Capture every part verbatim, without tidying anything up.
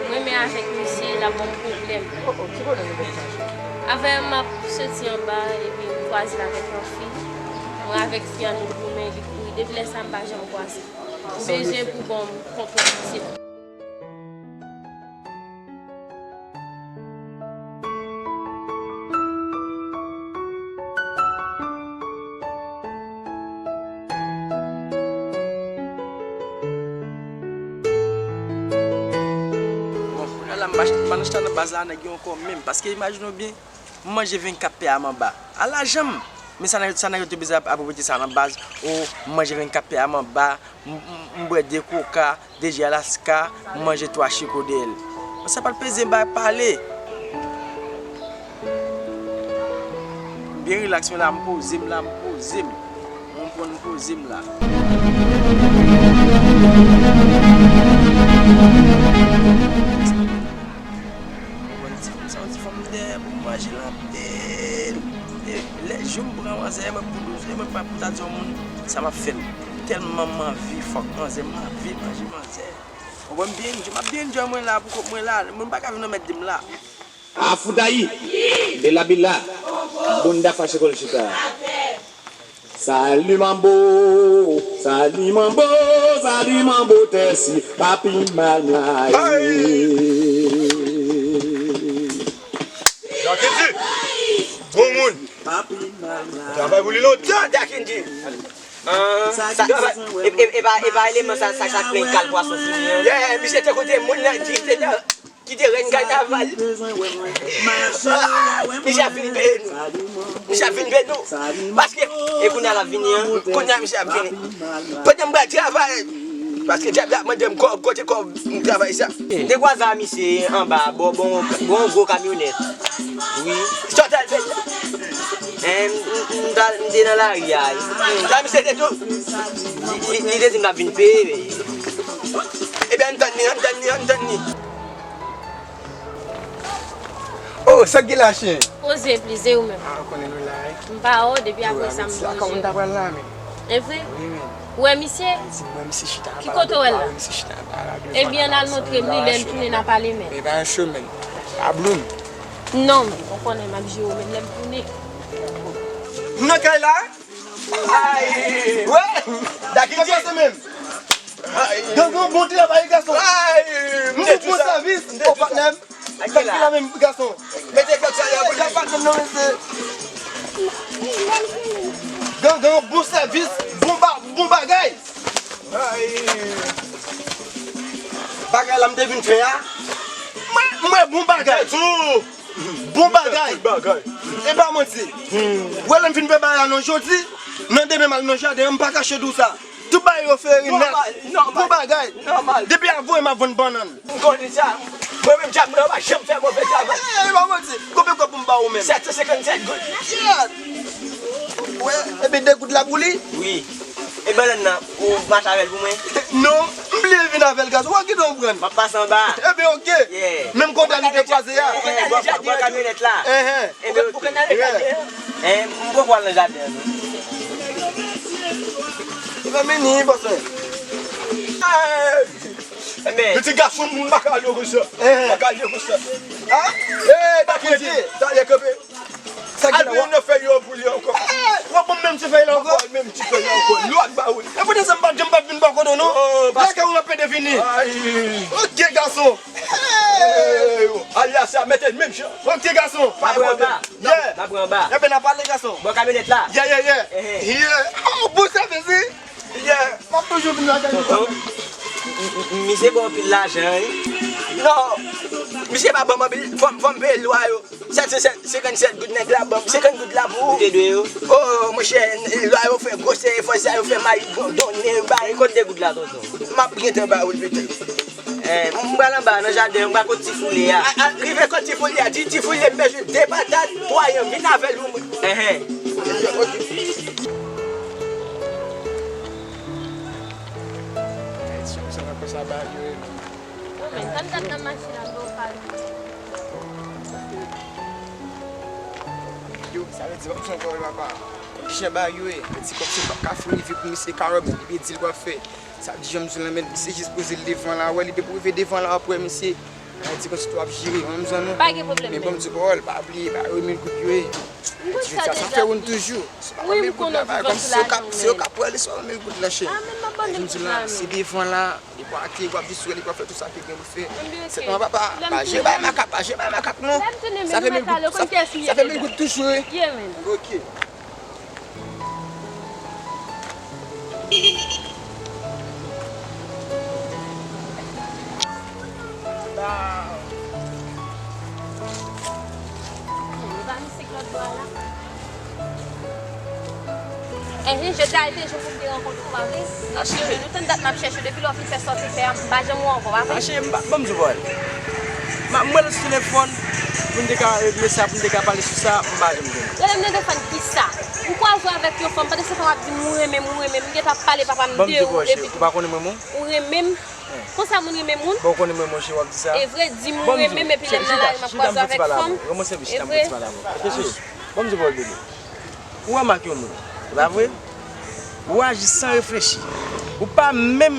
Mwen menm avèk misye, l ap ban m pwoblèm. Avè m ap soti anba, epi m kwaze l avèk yon fi. Mwen avèk fi a, nou goumen, li kouri. Depi lè sa, m pa janm kwaze. M bezwen pou ban m kont misye. Bon, kounye a la, m pa, m pa nan chita nan baz la, nèg yo ankò menm. Paske imajine w byen, m manje venkat pè a m anba. Ala janm! Men sa nèg, sa nèg yo te bezwen ap, ap repete sa nan baz. O, m manje venkat pè a m anba, m, m, m bwè de koka, de ji Alaska, m manje twa chiko dèyè l. Bon, sa pa t peze bay pale. M byen rilaks, men la, m poze m la, m poze m. Mwen konn poze m la. Mwen konn ti fanm sa, yon ti fanm dèyè pou m manje l anpil. E lè jou m pran manzè, mwen pou douz, e mwen pa pou ta di yon moun sa m ap fè l. Tèlman m anvi fòk manzè, m anvi manje manzè. Ou konprann byen, m ap byen enjoy mwen la, pou kont mwen la, mwen m pa ka vin nan mèt di m la. Afoudayi, Bella Bella, Bunda Fache Kolchita. Salut Mambo, salut Mambo, salut Mambo Tèsi, pa pi mal mwen ye. Hey! Jakiti, bon moun. Travay pou li lontan. Jakiti. Ah, sa, sa, e, e, e pa, e pa eleman sa, sa, sa plen kal pwason fini an. Yeah, misye te kote moun nan ki te nan ki te rèn kanaval. Misye ap vin peye nou. Misye ap vin peye nou. Paske, e kounye a l ap vini an. Kounye a misye ap vini. Pandan m pral travay. Paske dyab la ap mande m kò, kote kò m travay sa. M te kwaze a misye anba, bò, bon, bon gwo kamyonèt. Wi. Sa w t al fè la? Eh, m, m, m t al, m te nan lari a. Sa misye te tou? Li, li, li te di m l ap vin peye. Ebyen, ann tann li, ann tann li, ann tann li. Oh, sa k gen la, chen? Poze, plize ou menm. Ah, ou konnen nou la, wi. M pa wè w depi apre sa m manje. Kòman m ta pral la, men? E vre? Wi, men. Ou wè misye? Di m wè misye chita anba. Ki kote w wè l la? Misye chita anba la. Ebyen, ann al montre m li, lè l tounen n a pale, men. E pa yon cho, men. A Bloom. Non, men, ou konnen m ap jere w, men lè m tounen. M nan kay la? Ay! Wè! Dakiti! Kòman se menm? Ay! Gangan, bon travay, gason. Ay! M te bon sèvis, o patnè m. Sa k gen la menm, gason? Mete kòk sa la pou li. Sa pa menm non, mesye. Gangan, bon sèvis, bon ba-, bon bagay. Ay! Bagay la m te vin fè a. Mwen, mwen, bon bagay. Bon bagay. Tout bagay. E pa manti. Ou wè lè m fin fè bagay la non jodi, nan demen m al nan jaden an, m pa kache di w sa. Tout bagay yo fere nèt. Nòmal, nòmal. Bon bagay. Nòmal. Depi avanyè m ap vann bannann. M konnen sa. Mwen menm djab mwen pa janm fè move travay. E, e pa manti. Konbyen kòb pou m ba ou menm? Sèt san senkannsèt goud. Shit. Ou wè, epi de goud la pou li? Wi. E bannann nan, ou mache avè l pou mwen? Non, m bliye vin avè l, gason. Ou wè ki don w pran? M ap pase anba. Ebyen, oke. Yeah. Menm kote nou te kwaze a. Ou konn ale jaden an tou. Bò kamyonèt la. Enhen. Ou konn ale jaden an? Enhen, m poko al nan jaden an, non. Ebyen, vini, bòs mwen. Hey! Ebyen. Piti gason, m pa ka ale konsa. Enhen. M pa ka ale konsa. Ah? Hey, Dakiti. Talè kanpe. Sa k gen la, w ap pran fèy yo pou li ankò. Eh, w ap ban m menm ti fèy la ankò? M ap ban l menm ti fèy la ankò. Lòt ba ou. E poutèt sa m pa t janm pa t vin bò kote w non. Lakay ou m ap pede vini. Ay. Oke, gason. Hey, alias sa, mete l menm jan. Oke, gason. Pa pran anba. Yeah. N ap pran anba. Ebyen, n ap pale, gason. Bò kamyonèt la. Yeah, yeah, yeah. Enhen. Yeah. Oh, bon sèvis, wi. Yeah. M ap toujou vin lakay ou. Tonton, m, m, m, misye ba w anpil lajan, wi. Non. Misye pa ban m anpil. Fò m, fò m peye lwa yo. Sèt san senkannsèt goud nèg la ban m, senkant goud la pou ou. Ou te dwe yo? Oh, monchè, lwa yo fè gwosè, fò sa yo fè mari donnen, bay. E kot de goud la, tonton? M ap gentan ba ou l pita. Eh, m pral anba nan jaden, m pral kot ti foule a. A, a, rive kot ti foule a, di ti foule m bezwen de patat, twa yanm, vin avè l pou mwen. Enhen. Ayisyen, sa nan konsa ba yo ye. Yo, men, tann gad nan machin nan, bro, pa li. Yo, sa vle di, pa m fè ankò, papa. Jan ba yo ye, li di kòmsi l p ap ka founi vi pou misye Carole, men li di l p ap fè. Sa k di jan m di w lan, men misye jis poze l devan la, wè li depi w rive devan la, w ap wè misye. Ay, ti konsi tou ap jere, w menm zòn nou. Pa gen pwoblèm, men bon, m di pawòl, pa bliye, ba yo mil goud yo ye. M konn sa deja. Sa fè woun toujou. Si w pa ban mil goud la, ba yo kòm si yo ka, si yo ka pran li, si w pa ban mil goud la, cheri. Ah, men m ap ban mil goud la, men. Se devan la, li pral ate, w ap jis wè, li pral fè tout sa ke gen pou fè. Sèlman papa, pa jwe bay makak, pa jwe bay makak, non. Sa fè mil goud, sa, sa fè mil goud toujou, wi. Ok. Enhen, jodi a te jou pou m te rankontre w, pa vre? Mesye, nou tann dat m ap chèche w depi lè w fin fè sa w te fè a, m pa janm wè w ankò, pa vre? Ah, cheri, m pa, ban m di w pawòl. M wè l sou telefòn, pou n te ka regle sa, pou n te ka pale sou sa, m pa janm jwenn. Rele m nan telefòn kisa? Ou kwaze w avèk yon fanm, pandan se tan w ap di m ou renmen m, ou renmen m, m gentan ap pale papa m de ou, epi ou pa konnen mwen, mwen? Ou renmen m? Konsa moun renmen moun? Bon, ou konnen mwen, mwen, cheri, w ap di sa? E vre, di m ou renmen m, epi lè m nan lari, m ap kwaze w avèk fanm? Rann mwen sèvis, chita m pou ti pale avè w. Ok, cheri? Ban m di w pawòl, bebe. Ou wè m ak yon moun, e pa vre? Ou aji san reflechi. Ou pa menm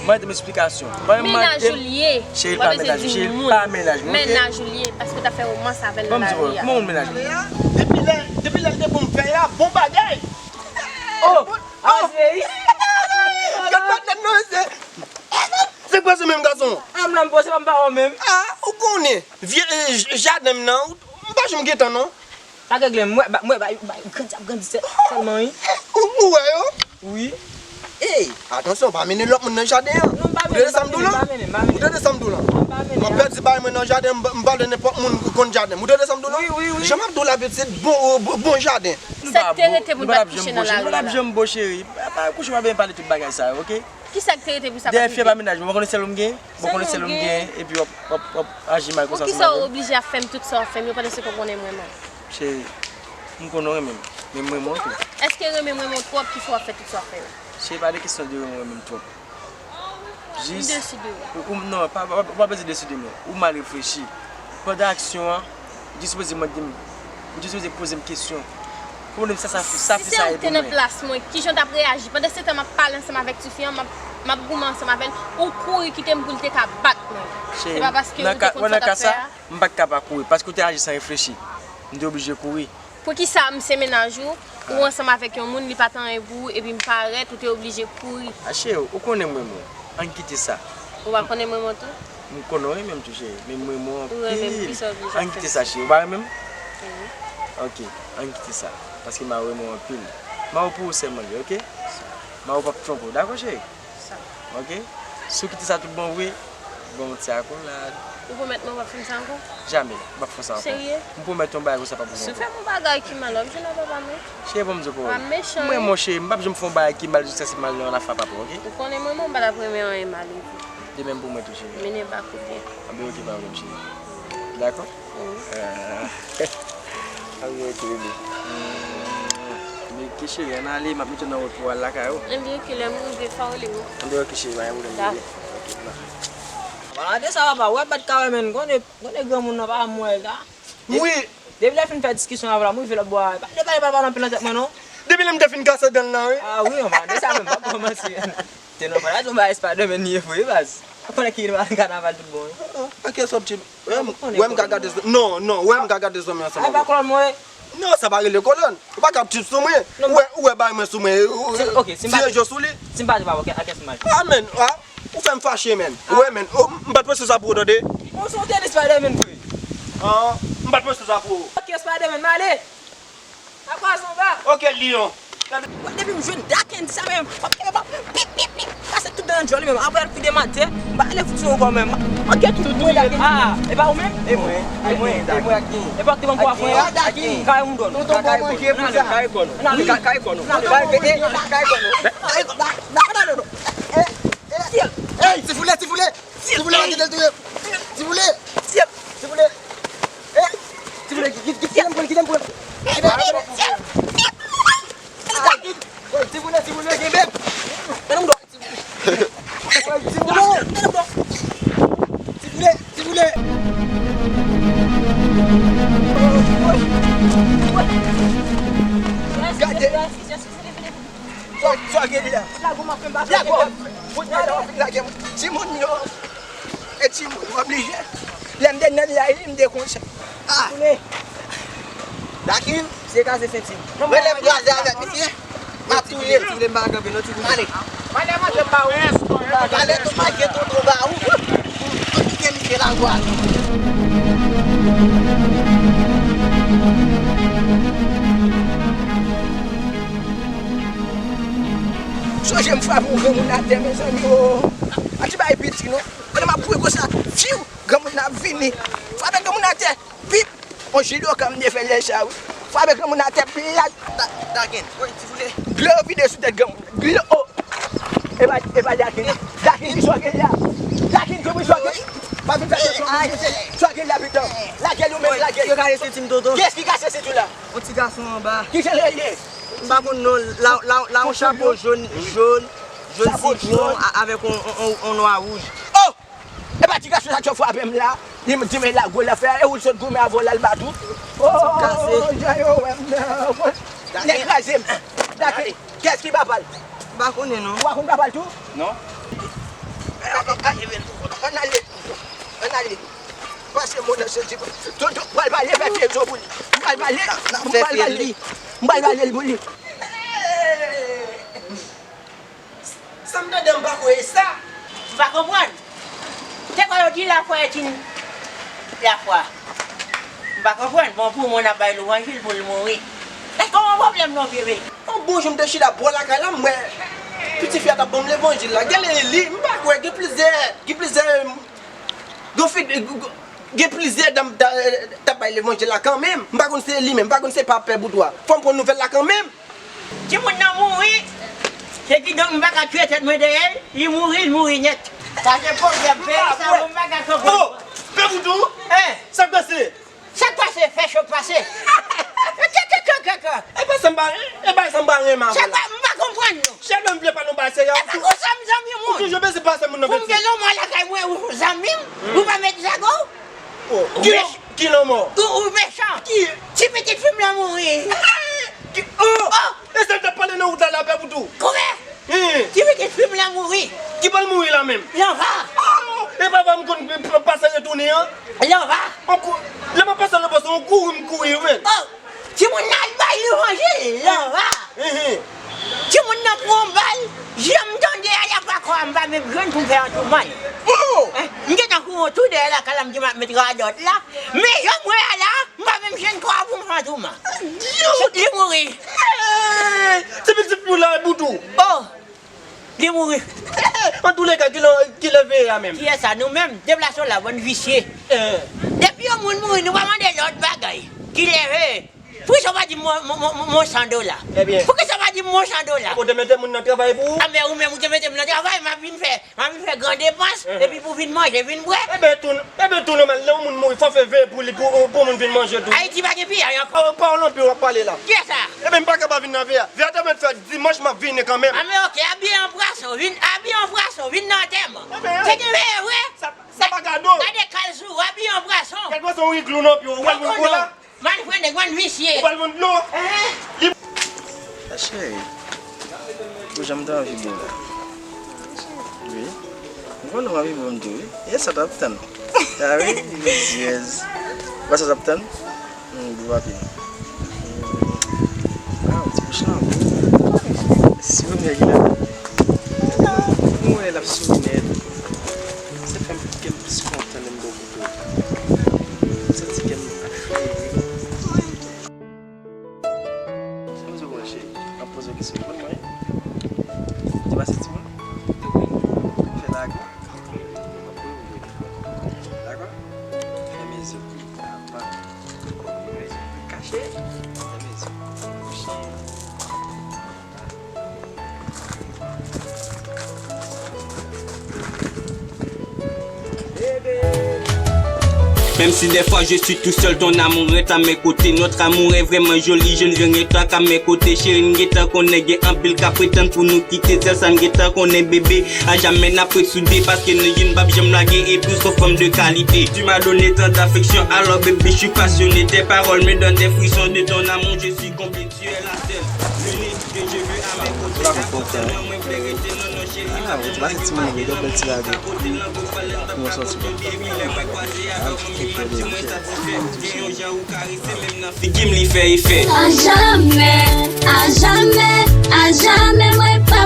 mande m esplikasyon. Ou pa menm mande m. Mennaj ou l ye. Cheri, l pa mennaj ou, cheri, l pa mennaj mwen, ok? Mennaj ou l ye, paske w t ap fè womans avè l nan lari a. Ban m di w, kòman yon mennaj mwen? Depi lè, depi lè l te bon m fè a, bon bagay. Oh! Ah, cheri! Gad patnè m nan, mesye! Se kwa se menm gason? Ah, m nan, m poze pa m pa wè w menm. Ah, ou konnen. Vye, eh, j-, jaden m nan, ou, m pa janm gentan, non. Pa regle m, mwen, ba, mwen, ba, ba, grandi ap grandi sè-, sèlman, wi. Ou, ou wè yo? Wi. Ey, atansyon, pa mennen lòt moun nan jaden an. Non, m pa mennen, m pa mennen, m pa mennen, m pa mennen. Ou tande sa m di w lan? M pa mennen. M ap pèdi bagay mwen nan jaden, m, m pa vle nenpòt moun konn jaden m. Ou tande sa m di w lan? Wi, wi, wi. Jan m ap di w la, pitit, bon, bon, bon jaden. Sa k te rete pou n pa t kouche nan lari la? Nou pa ap janm bo, cheri. Pa, pa kouche, pa byen pale tout bagay sa yo, ok? Kisa k te rete pou sa pa t rive? Dèyè fyè pa mennaj mwen, ou pa konnen sèl ou m gen? Ou konnen sèl ou m gen, epi w ap, w ap, w ap aji mal konsa sou mwen. Poukisa w oblije ap fè m tout sa w ap fè m yo pandan se tan w konnen mwen mal? Cheri, m konnen w renmen m, men m renmen w tou. Èske renmen m renmen w twòp ki fè w ap fè tout sa w ap fè yo? Cheri, pa de kesyon de renmen w renmen m twòp. Jis, m deside w. Ou, ou, non, pa, pa, pa, pa bezwen deside mwen. Ou mal reflechi. Pandan aksyon an, ou te sipoze mande m, ou te sipoze poze m kesyon. Pou mande m sa, sa, sa fi sa ye pou mwen. Si se ou ki te nan plas mwen, kijan w t ap reyaji? Pandan se tan m ap pale ansanm avèk tifi an, m ap, m ap goumen ansanm avè l, ou kouri kite m pou l te ka bat mwen. Se pa paske ou te konn sa w t ap fè a? Cheri, nan ka, nan ka sa, m pa t ka pa kouri, paske ou te aji san reflechi. M te oblije kouri. Poukisa m se mennaj ou, ou ansanm avèk yon moun, li pa t anyen pou ou, epi m parèt, ou te oblije kouri? A cheri, ou konnen m renmen w. Ann kite sa. Ou pa konnen m renmen w tou? M konnen w renmen m tou, cheri, men m renmen w anpil. Ou renmen m, kisa w oblije fè? Ann kite sa, cheri. Ou pa renmen m? Wi. Ok, ann kite sa. Paske m a renmen w anpil. M a ou pou ou sèlman li, ok? M a ou p ap twonpe w, dakò, cheri? Sa. Ok? Si w kite sa tout bon vre, bon, ti akolad. Ou pwomèt mwen w p ap fè m sa ankò? Jamè, m p ap fè w sa ankò. Serye? M pwomèt yon bagay konsa p ap rive ankò. Si w fè m yon bagay ki mal, w ap jwenn ak papa m wi. Cheri, ban m di w pawòl. Pa mechan wi. Mwen, monchè, m p ap janm fè yon bagay ki mal jiskaske m al nan afè papa w, ok? Ou konnen mwen menm, m pa t ap renmen anyen mal wi. De menm pou mwen tou, cheri. Mennen bak ou byen. Anben, ok, pa pwoblèm, cheri. Dakò? Wi. Ah. Anben, ok, bebe. Anben, ok, cheri, ann ale, m ap mete w nan wout pou w al lakay ou. Anben, ok, lè m rive, fò w rele m. Anben, ok, cheri, pa gen pwoblèm, bebe. Dakò. Ok, m ap fè. Malade sa, papa, wè bat kawè, men, konnen, konnen granmoun nan pa mwen la. Wi. Depi lè fin fè diskisyon avè l, m rive lòt bò a. Pa de pale, pale, pale anpil nan tèt mwen, non. Depi lè m te fin kase dan l lan, wi. Ah wi, anba de sa menm, pa kòmanse. Te non, pa la tonbe a Spider-Man li ye vre, baz. Pa konnen ki kanaval tout bon, wi. Ah, ah, a kiyès w ap di? Wè m, wè m ka gade zò-, non, non, wè m ka gade zòmè ansanm avè w. Ay, pa kolòn mwen. Non, sa pa rele kolòn. Ou pa ka ap trip sou mwen. Ou wè, ou wè bay mwen sou mwen, ou, ou, ok, si m pa, tire je w sou li. Si m pa trip avè w, a kiyès m al? Ah, men, ah. Ou fè m fache, men. Ou wè, men. Oh, m pa t panse sa pou ou, tande. Bon, se yon tenis Spider-Man vre. Ah, m pa t panse sa pou ou. Ok, Spider-Man, m ale. Pa kwaze anba. Ok, Lion. Wè, depi m jwenn Daken di sa, men, m ap kenbe bal, pip, pip, pip. Kase tout dan djòl li, men, apre l foude matè, m pa ale fout sou ou ankò, men. M ap kenbe tout mwen Daken. Ah, e pa ou menm? E mwen, e mwen, e mwen ak Daken. E pa ou ki te ban m kou a fwen an? Kay moun dòl. Tonton bon manje pou sa. Kay kòn. Kay kòn. Kay kòn. Ey, ti foule, ti foule! Ti foule, pa kite l touye! Ti foule! Ti foule! Ey! Ti foule, ki-, ki-, ki-, kite m pran, kite m pran! Kite m pran! Ti foule, ti foule, kenbe! Tande m dò! Ti foule! Ti foule! Ti foule! Gade! Sa w gen la? Lage w, m ap fè m pa fè. Lage w. Kounye a la w ap vin lage m. Timoun yo. E timoun, m oblije. Lè m te nan lari, m te konsa. Ah! Dakin. Se kaze senti. Mwen lè m kraze avèk misye, m ap touye. Si w vle m pa kanpe non, ti kout. Ale. Pale manje m ba ou. Pale tou manje tonton ba ou. Pou kite misye la vwa. Sonje m frape yon granmoun atè, mezanmi, o. A ti bay piti, non. Pandan m ap kouri konsa, fiw, granmoun nan ap vini. Frape granmoun atè, pip. On jidokan m te fè lè sa, wi. Frape granmoun atè plat. Da-, Dakin, wi, ti boule. Dlo vide sou tèt granmoun. Dlo. E pa, e pa Dakin. Dakin, ki sa w gen la? Dakin, ki sa w gen? Pa vin fè tansyon, sa w gen la, pito. Lage l ou menm, lage l. Yo kase senti m, tonton. Kiyès ki kase senti w la? On ti gason anba. Ki jan l rele? M pa konn non, la, la, la, on chapo jòn, jòn, jòn sitwon, a-, avèk on, on, on, on nwa wouj. Oh! E pa ti gason sa t ap frape m la. Li di men la gwo l ap fè, e ou l sot goumen avè w la l bat ou. Oh, jan yo wè m nan. Nèg kraze m. Dakin, kiyès ki papa l? M pa konnen non. Ou pa konn papa l tou? Non. Ann ale. Ann ale. Pase mo nan senti. Tonton, pral pale, fè fye zo pou li. M pral pale. M pral pale. M pral pale l pou li. Sa m tande m pa kwè e sa. M pa konprann. Te kwè yo di lafwa est une lafwa. M pa konprann. Bon, pou moun ap bay levanjil pou l mouri. Èske w gen pwoblèm non, vye mesye? On bon jou m te chita bò lakay la, m wè piti fi a t ap ban m levanjil la. Gade li, m pa kwè, gen plizyè, gen plizyè, gen fi, gen plizyè dam t ap bay levanjil la kanmenm. M pa konn se li menm, m pa konn se pa pè Boudou a. Fò m pran nouvèl la kanmenm. Timoun nan mouri. Se kidonk m pa ka tire tèt mwen dèyè l, li mouri, li mouri nèt. Sa se pwoblèm peyi sa, mwen m pa ka konprann. Oh! Pè Boudou? Hein? Sa k pase? Sa k pase? Fè cho pase. Kè, kè, kè, kè, kè. E pa sa m pa, e pa sa m pa renmen avè w la. Sa m pa konprann non. Chèlbè m vle pale yon bagay serye. E pa konsa m zanmi moun. Ou toujou bezwen pase moun nan. Pou m gen lanmò lakay mwen, ou zanmi m, ou pa met zago. Oh, ki lanmò? Ou, ou mechan. Ki? Ti pitit fi m lan mouri. Ki? Oh! Oh! E sa l t ap pale nan wout la la, pè Boudou? Kouman? Ti pitit fi m lan mouri. Ki bò l mouri la menm? Lanva. Oh! E papa m konn p-, p-, pase retounen an? Lanva. Lè m ap pase lanva, se yon kouri m kouri, wi menm. Oh! Timoun nan al bay levanjil, lanva. Timoun nan pran yon bal, jan m tande a la pa kwè m pa menm jwenn pou m fè antouman. Oh! Eh, m gentan kouri tou dèyè lakay la, m di m ap met radòt la. Men jan m wè a la, m pa menm jwenn kò a pou m fè antouman. Li mouri. Hey! Ti pitit fi w la, Boudou. Oh! Li mouri. Antouleka, kilè, kilè veye a menm? Kiyès sa? Nou menm, deplase w la, bann visye. Eh. Depi yon moun mouri, nou pa mande lòt bagay. Kilè veye? Poukisa w pa di m mwen, mwen, mwen, mwen san dola? Ebyen. Poukisa w pa di m mwen san dola? Ou te mete moun nan travay pou ou? A, men ou menm, ou te mete m nan travay, m ap vin fè, m ap vin fè gran depans, epi pou vin manje, vin bwè. Ebyen, tou, ebyen, tou nòmal, lè yon moun mouri, fò fè veye pou li, pou, pou moun vin manje tou. Ayiti pa gen piyay ankò. Pa, pawòl anpil w ap pale la. Kiyès sa? Ebyen, m pa ka pa vin nan veye a. Veye a te mèt fèt dimanch, m ap vini kanmenm. A, men oke, abiye an pwason, vin, abiye an pwason, vin nan antèman. Ebyen, se gen veye vre. Sa, sa pa gade w. Gade kal sou ou, abiye an pwason. Kèlkeswa yon iglou nan pye w, ou wè l vin kola. M al pran nèg, m al visye. Ou pral vann dlo? Li... A cheri, ou janm te anvi bon la. Wi. M konnen w anvi bon m tou, wi. E sa t ap tann. A wi, rizyèz. Ou wè sa t ap tann? Hmm, gwo papi. Hmm. Ah, ti bouch lan gwo. Souri nèg la. Mwen wè l ap souri nèt. Sa fè m, kè m plis kontan lè m bò. Santi kè m ap fre. Sa poze w cheri. M ap poze w kesyon. Ou konn mwen? Ou te pase timoun? Fè lago. Dakò? Fèmen zye w. Apa. Kache. Fèmen zye w. Kouche. Même si des fois je suis tout seul, ton amour est à mes côtés. Notre amour est vraiment joli, je ne veux rien que toi qu'à mes côtés. Chérie, n gentan konnen gen anpil ka pretann pou nou kite, sèl sa n gentan konnen, bebe, a jamè n ap ret soude, paske nou youn p ap janm lage, et plus on fanm de qualité. Tu m'as donné tant d'affection, alors bébé, je suis passionné. Tes paroles me donnent des frissons, de ton amour, je suis comblé. Tu es la seule, l'unique que je veux à mes côtés. Ah, ou pa santi mwen vle, bèl ti lage. Kòman w santi w? Ah, m fè de wi, chè. Figi m li fè efè. A jamè, a jamè, a jamè mwen pa